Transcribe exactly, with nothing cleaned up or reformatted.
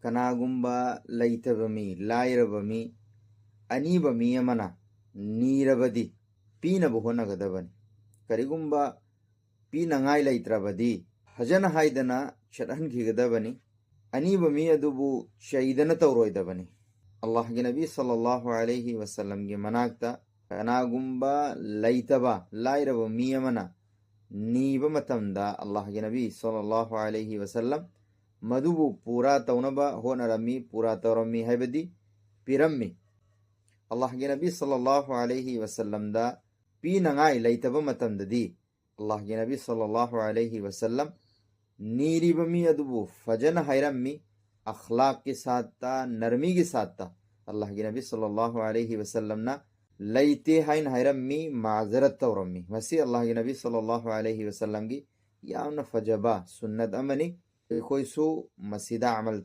ꯀꯅꯥꯒꯨꯝꯕ ꯂꯩꯇꯕ ꯃꯤ, ꯂꯥꯏꯔꯕ ꯃꯤ, ꯑꯅꯤꯕ ꯃꯤ ꯑꯃꯅ ꯅꯤꯔꯕꯗꯤ ꯄꯤꯅꯕ ꯍꯣꯠꯅꯒꯗꯕꯅꯤ꯫ ꯀꯔꯤꯒꯨꯝꯕ ꯄꯤꯅꯉꯥꯏ ꯂꯩꯇ꯭ꯔꯕꯗꯤ ꯐꯖꯅ ꯍꯥꯏꯗꯅ ꯆꯠꯍꯟꯈꯤꯒꯗꯕꯅꯤ꯫ ꯑꯅꯤꯕ ꯃꯤ ꯑꯗꯨꯕꯨ ꯆꯩꯗꯅ ꯇꯧꯔꯣꯏꯗꯕꯅꯤ꯫ ꯑꯜꯂꯥꯍꯒꯤ ꯅꯕꯤ ꯁꯜꯂꯜꯂꯥꯍꯨ ꯑꯂꯩꯍꯤ ꯋꯁꯜꯂꯝꯒꯤ ꯃꯅꯥꯛꯇ ꯀꯅꯥꯒꯨꯝꯕ ꯂꯩꯇꯕ, ꯂꯥꯏꯔꯕ ꯃꯤ ꯑꯃꯅ ꯅꯤꯕ ꯃꯇꯝꯗ ꯑꯜꯂꯥꯍꯒꯤ ꯅꯕꯤ ꯁꯜꯂꯜꯂꯥꯍꯨ ꯑꯂꯩꯍꯤ ꯋꯁꯜꯂꯝ ꯃꯗꯨꯕꯨ ꯄꯨꯔꯥ ꯇꯧꯅꯕ ꯍꯣꯠꯅꯔꯝꯃꯤ, ꯄꯨꯔꯥ ꯇꯧꯔꯝꯃꯤ ꯍꯥꯏꯕꯗꯤ ꯄꯤꯔꯝꯃꯤ꯫ ꯑꯜꯂꯥꯍꯒꯤ ꯅꯕꯤ ꯁꯜꯂꯜꯂꯥꯍꯨ ꯑꯂꯩꯍꯤ ꯋꯁꯜꯂꯝꯗ ꯄꯤꯅꯉꯥꯏ ꯂꯩꯇꯕ ꯃꯇꯝꯗꯗꯤ ꯑꯜꯂꯥꯍꯒꯤ ꯅꯕꯤ ꯁꯜꯂꯜꯂꯥꯍꯨ ꯑꯂꯩꯍꯤ ꯋꯁꯜꯂꯝ ꯅꯤꯔꯤꯕ ꯃꯤ ꯑꯗꯨꯕꯨ ꯐꯖꯅ ꯍꯥꯏꯔꯝꯃꯤ, ꯑꯈ꯭ꯂꯥꯛꯀꯤ ꯁꯥꯠꯇ, ꯅꯔꯃꯤꯒꯤ ꯁꯥꯠꯇ꯫ ꯑꯜꯂꯥꯍꯒꯤ ꯅꯕꯤ ꯁꯜꯂꯜꯂꯥꯍꯨ ꯑꯂꯩꯍꯤ ꯋꯁꯜꯂꯝꯅ ꯂꯩꯇꯦ ꯍꯥꯏꯅ ꯍꯥꯏꯔꯝꯃꯤ, ꯃꯥꯖꯔꯠ ꯇꯧꯔꯝꯃꯤ꯫ ꯃꯁꯤ ꯑꯜꯂꯥꯍꯒꯤ ꯅꯕꯤ ꯁꯜꯂꯜꯂꯥꯍꯨ ꯑꯂꯩꯍꯤ ꯋꯁꯜꯂꯝꯒꯤ ꯌꯥꯝꯅ ꯐꯖꯕ ꯁꯨꯟꯅꯠ ꯑꯃꯅꯤ꯫ ꯑꯩꯈꯣꯏꯁꯨ ꯃꯁꯤꯗ ꯑꯃꯜ